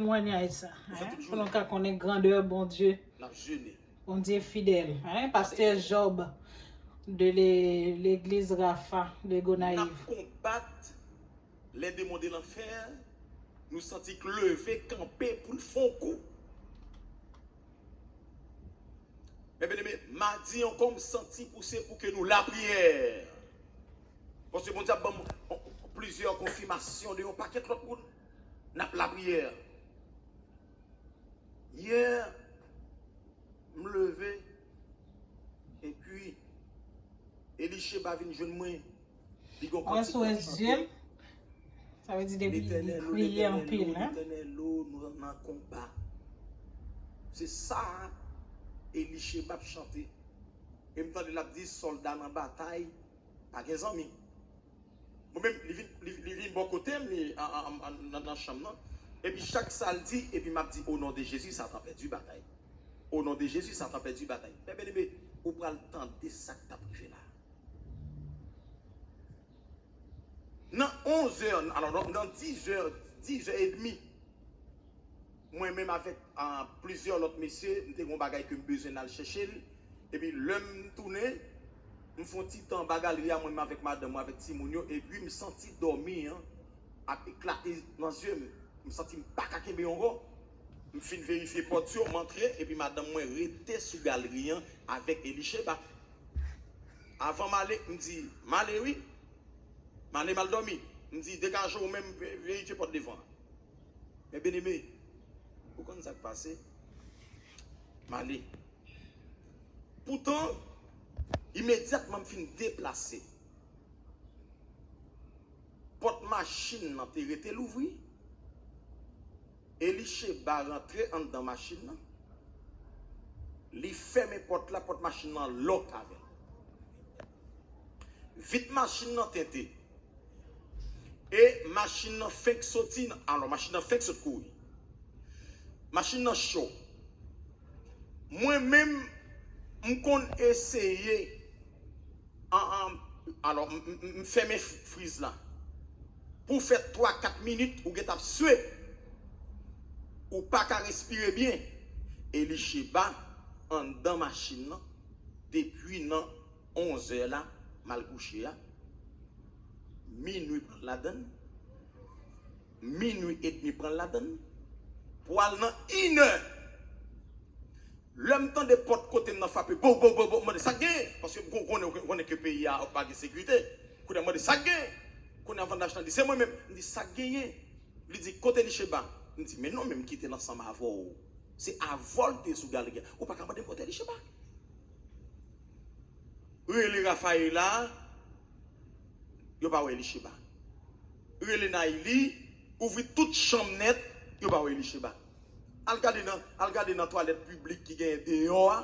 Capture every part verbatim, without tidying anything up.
Temwanyaj sa, hein, pou nou ka konnen grandè Bondye. Bondye fidèl, hein, pastè Job de le- l'église Rapha de Gonayiv. N ap konbat les démons de l'enfer, nou santi k leve kanpe pou l fè yon kou. Men byeneme, madi ankò m santi pouse pou ke nou lapriyè. Paske Bondye ap ban m plizyè konfimasyon de yon pakèt lòt moun. N ap lapriyè. Yè, m leve, epi Elicheba vin jwenn mwen. Li gen yon kantik l ap chante. Sa vle di depi li kriye anpil, hein? Letènèl o, nou nan konba. Se sa Elicheba ap chante. E m tande l ap di, sòlda nan batay pa gen zanmi. Mwen menm, li vin, li, li vin bò kote m, li, an, an, an, nan, nan chanm nan. Epi chak sa l di, epi m ap di, au nom de Jésus, Satan pèdi batay. Au nom de Jésus, Satan pèdi batay. Men byeneme, ou pral tande sa k t ap rive la. Nan onz è, alò, nan, nan diz è, diz è edmi, mwen menm avèk, ah, plizyè lòt mesye, m te gen yon bagay ke m bezwen al chèche l. Epi lè m tounen, m fè yon ti tan anba galri a, mwen menm avèk madanm mwen, avèk timoun yo, epi m santi dòmi an ap eklate nan zye m. M santi m pa ka kenbe ankò. M fin verifye pòt yo, m antre, epi madanm mwen rete sou galri an avèk Elicheba. Avan m ale, m di, m ale wi. M ale m al dòmi. M di, degaje w menm, ve- verifye pòt devan an. Men byeneme, ou konn sa k pase? M ale. Poutan, imedyatman m fin deplase, pòt machin nan te rete louvri. Elicheba rantre anndan machin nan. Li fèmen pòt la, pòt machin nan lòk avè l. Vit machin nan tente. E machin nan fenk soti, alò, machin nan fenk sot kouri. Machin nan cho. Mwen menm, m konn eseye, an, an, alò, m, m, m fèmen f- friz la. Pou fè twa, kat minit, ou gentan ap swe. Ou pa ka respire byen. Elicheba anndan machin nan depi nan onz è la, m al kouche a. Minwi pran l ladann. Minwi edmi pran l ladann. Pou al nan inè. Lè m tande pòt kote m nan frape, bo, bo, bo, bo, m mande sa k genyen. Paske m konnen, konnen ke peyi a pa gen sekirite. Kounye a m mande sa k genyen. Kounye a vandaj lan di, se mwen menm. M di, sa k genyen? Li di, kote Elicheba? M di, men non, men m kite l ansanm avè w. Se avè w l te sou galri a. Ou pa ka mande m kote Elicheba? Rele Rafaela, yo pa wè Elicheba. Rele Nayli, ouvri tout chanm nèt, yo pa wè Elicheba. Al gade nan, al gade nan twalèt piblik ki genyen deyò a,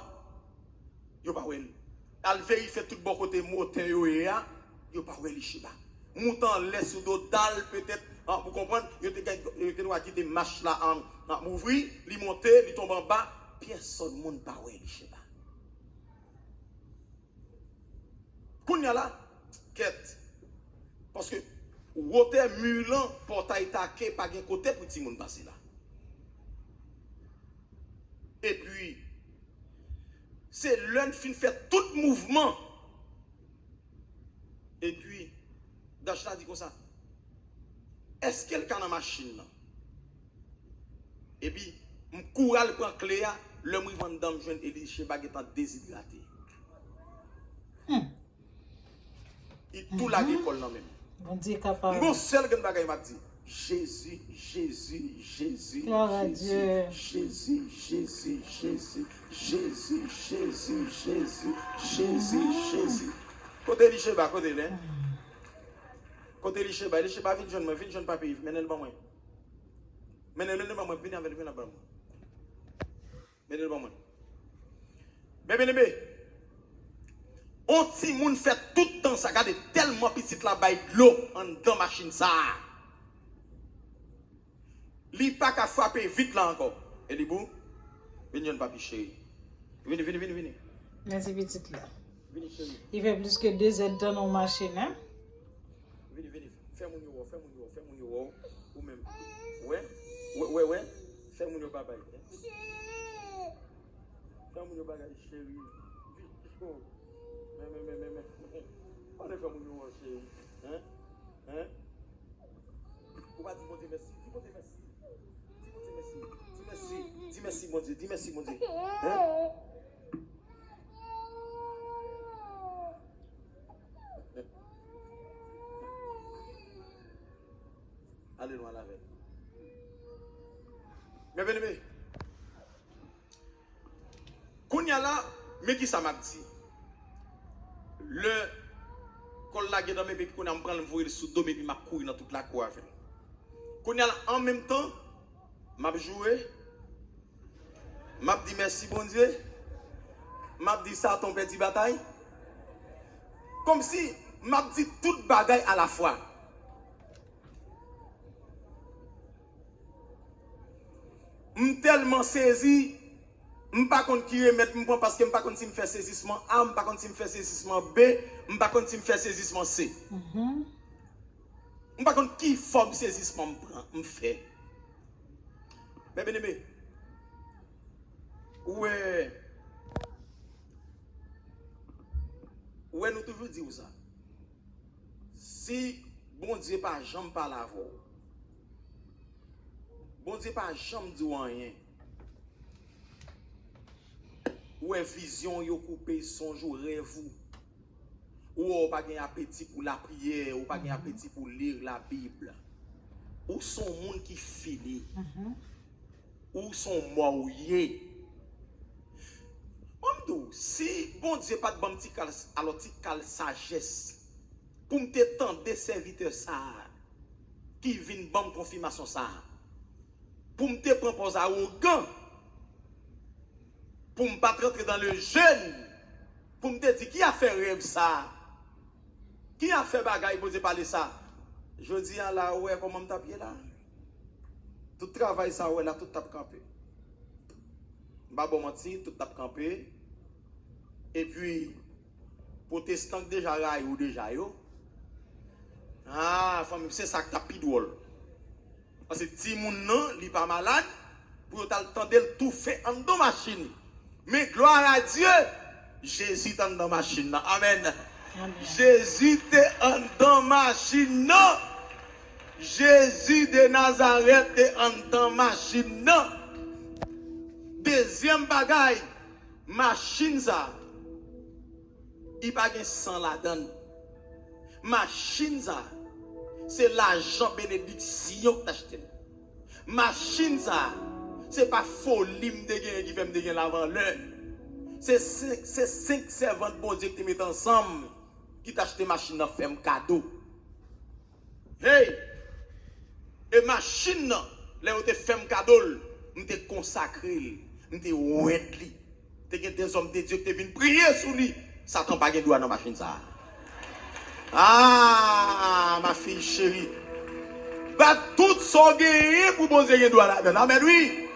yo pa wè l. Al verifye tout bò kote motè yo ye a, yo pa wè Elicheba. Moute anlè sou do dal petèt, an, ou konprann, yo te gen, yo te dwa kite mach la an, an ouvri, li monte, li tonbe anba, pyèsonn moun pa wè Elicheba. Kounye a la, kèt. Paske wotè mi lan, pòtay take, pa gen kote pou timoun pase la. Epi, se lè n fin fè tout mouvman. Epi, Dachla di konsa, èske l ka nan machin nan? Epi, m kouri al pran kle a, lè m rive anndan, m jwenn Elicheba gentan dezidrate. Hmm. Li tou lage kò l nan men m. Bondye kapab. M gon sèl grenn bagay m ap di. Jezi, Jezi, Jezi, Jezi, Jezi, Jezi, Jezi, Jezi, Jezi, Jezi, Jezi. Kote Elicheba, kote l, en? Kote Elicheba? Elicheba, vin jwenn mwen, vin jwenn papi Iv, mennen l ban mwen. Mennen, mennen l ban mwen, vini avè l, vin la ban mwen. Mennen l ban mwen. Men byeneme, on timoun fè tout tan sa, gade tèlman pitit la bay dlo anndan machin sa a. Li pa ka frape vit la ankò. Elibou, vin jwenn papi cheri. Vini, vini, vini, vini. Mèsi pitit la. Vini cheri. Li fè plis ke de zèdtan nan machin, en. Vini, vini. Fè moun yo wè w, fè moun yo wè w, fè moun yo wè w. Ou menm. Wè? Wè, wè, wè. Fè moun yo bagay. Fè moun yo bagay, cheri. Vit. Men, men, men, men, men. Ann fè moun yo wè, cheri. Hein? Hein? Ou pa di Bondye mèsi. Di Bondye mèsi. Di Bondye mèsi. Di mèsi. Di mèsi, Bondye. Di mèsi, Bondye. Hein? Ale lwen avè l. Men byeneme, kounye a la, men ki sa m ap di. Lè kò l lage nan men m, epi kounye a m pran l, m voye l sou do m, epi m ap kouri nan tout lakou avè l. Kounye a la, an menm tan, m ap joure, m ap di mèsi Bondye, m ap di Satan pèdi batay. Kòmsi m ap di tout bagay alafwa. M tèlman sezi, m pa konn ki remèd m pran, paske m pa konn si m fè sezisman A, m pa konn si m fè sezisman B, m pa konn si m fè sezisman C. M pa konn ki fòm sezisman m pran, m fè. Men byeneme, ou wè, ou wè nou toujou di w sa. Si Bondye pa janm pale avè w, Bondye pa janm di w anyen, ou wè vizyon w yo koupe, sonj ou, rèv ou, ou wè w pa gen apeti pou lapriyè, ou pa gen apeti pou li Labib, ou se yon moun ki fini. Ou se yon mò ou ye. Ban m di w, si Bondye pa t ban m ti kal, alò ti kal sajès, pou m te tande sèvitè sa a ki vin ban m konfimasyon sa a, pou m te pran pòz awogan, pou m pa t rantre dans le jeûne, pou m te di, "Ki afè rèv sa a? Ki afè bagay Bondye pale sa?" Jodi a la, ou wè kòman m t ap ye la? Tout travay sa ou wè la, tout t ap kanpe. M pa ba w manti, tout t ap kanpe. Epi, pwotestan k deja rayi w deja yo. Ah, fanmi m, se sa k t ap pi dwòl. Paske timoun nan, li pa malad, pou yo t al tande l toufe anndan machin. Men glwa a Dye, Jezi t anndan machin nan. Amèn. Jezi te anndan machin nan. Jezi de Nazarèt te anndan machin nan. Dezyèm bagay, machin sa a, li pa gen san ladan l. Machin sa a, se lajan benediksyon ki t achte l. Machin sa a, se pa foli m te genyen ki fè m te gen lavalè. Se senk, se senk sèvant Bondye ki te met ansanm ki t achte machin nan, fè m kado. Hey! E machin nan, lè yo te fè m kado l, m te konsakre l, m te wend li. Te gen dèzòm de Dye ki te vin priye sou li. Satan pa gen dwa nan machin sa a. Ah, ma fille chérie. Bat tout sa w genyen pou Bondye gen dwa ladan l. Amèn, wi.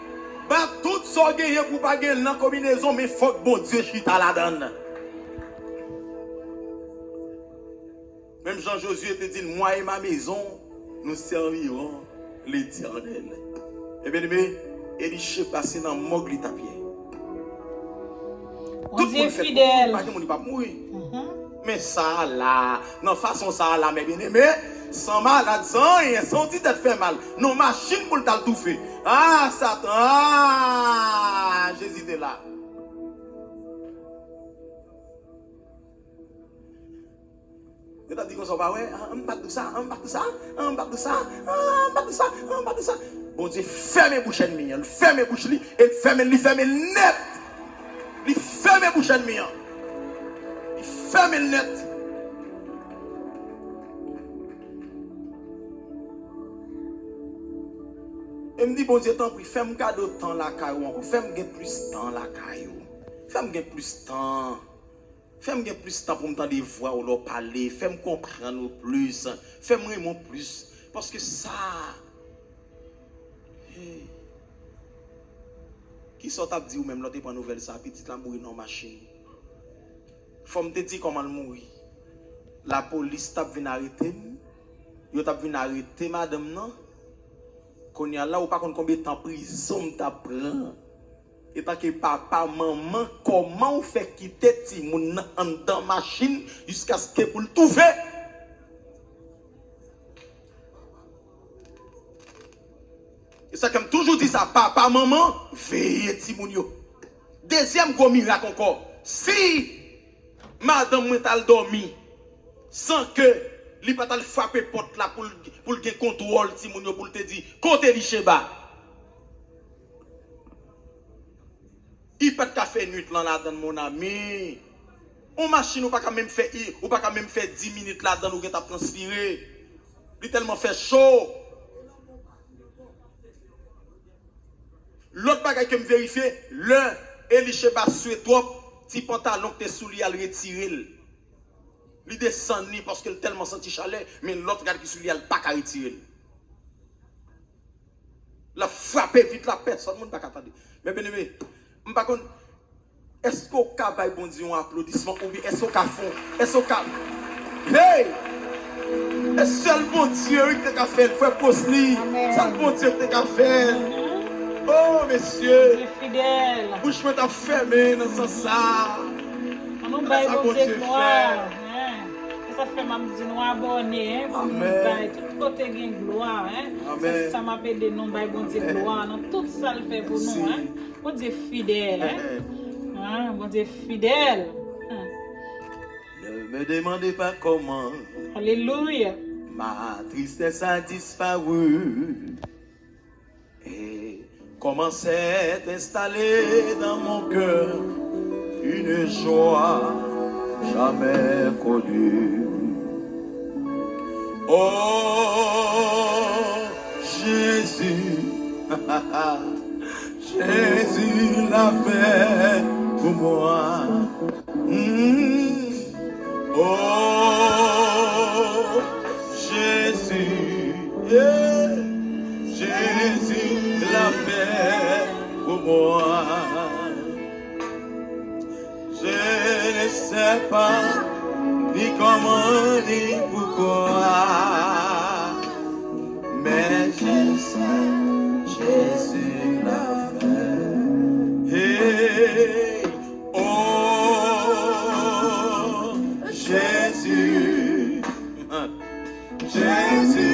Bat tout sa w genyen pou w pa gen l nan konbinezon, men fòk Bondye chita ladan l. Menm jan Jozye te di l, "Moi et ma maison, nous servirons l'Éternel." Ebyen, ebyen, Eliche pase nan mòg li t ap ye. Tout moun fèt pou mouri, pa gen moun ki p ap mouri. Men sa a la, nan fason sa a la, men byeneme, san malad, san anyen, san yon ti tèt fè mal, nan machin pou l t al toufe. Ah, Satan, ah, Jezi te la. Yo t ap di konsa, ou pa wè? Ah, m pa t di sa, ah, m pa t di sa, ah, m pa t di sa, ah, m pa t di sa, ah, m pa t di sa. Bondye fèmen bouch ènmi an, l fèmen bouch li, e l fèmen, li fèmen nèt. Li fèmen bouch ènmi an. Li fèmen l nèt. E m di, "Bondye, tanpri, fè m kado tan lakay ou ankò. Fè m gen plis tan lakay ou. Fè m gen plis tan." Fè m gen plis tan pou m tande vwa w lè w pale. Fè m konprann ou plis. Fè m renmen w plis. Paske sa. Hey. Kisa w t ap di ou menm lè w te pran nouvèl sa a, pitit la mouri nan yon machin? Fò m te di kòman l mouri. Lapolis t ap vin arete m. Yo t ap vin arete madanm nan. Kounye a la, ou pa konn konbyen tan prizon m t ap pran. Etanke papa, manman, kòman w fè kite timoun nan anndan machin jiskaske pou l twouve? E sa ke m toujou di sa, papa, manman, veye timoun yo. Dezyèm gwo mirak ankò, si madanm mwen t al dòmi san ke li pa t al frape pòt la pou l, pou l gen kontwòl timoun yo, pou l te di, "Kote Licheba?" Li pa t ka fè nwit lan ladann, mon ami. On machin, ou pa ka menm fè, ou pa ka menm fè dis minit ladann, ou gentan ap transpire. Li tèlman fè cho. Lòt bagay ke m verifye, lè Elicheba swe twòp, ti pantalon ki te sou li a, l retire l. Li desann li paske l tèlman santi chalè, men lòt rad ki sou li a, l pa ka retire l. L ap frape vit la, pèsòn moun pa ka tande. Men byeneme, m pa konn, èske w ka bay Bondye yon aplodisman oubyen èske w ka fè, èske w ka, hey! E sèl Bondye wi ki te ka fè l, frè Posni. Amèn. Sèl Bondye ki te ka fè l. Oh, mesye. Bondye fidèl. Bouch mwen t ap fèmen nan sans sa. An nou bay Bondye glwa. Hein. Se sa k fè m ap di nou abòne, hein, pou nou bay tout kote gen glwa, hein. Amèn. Se sa m ap ede nou bay Bondye glwa nan tout sa l fè pou nou, hein. Bondye fidèl, hein. Hein, Bondye fidèl. Hmm. Ne me demandez pas comment. Alelouya. Ma tristesse a disparu. Et commence à s'installer dans mon cœur une joie jamais connue. Oh, Jésus, Jésus l'a fait pour moi. Mm. Oh, Jésus, yeah. Jésus l'a fait pour moi. Je ne sais pas ni comment ni pourquoi, mais je sais Jésus l'a fait. Hey, oh, Jésus, Jésus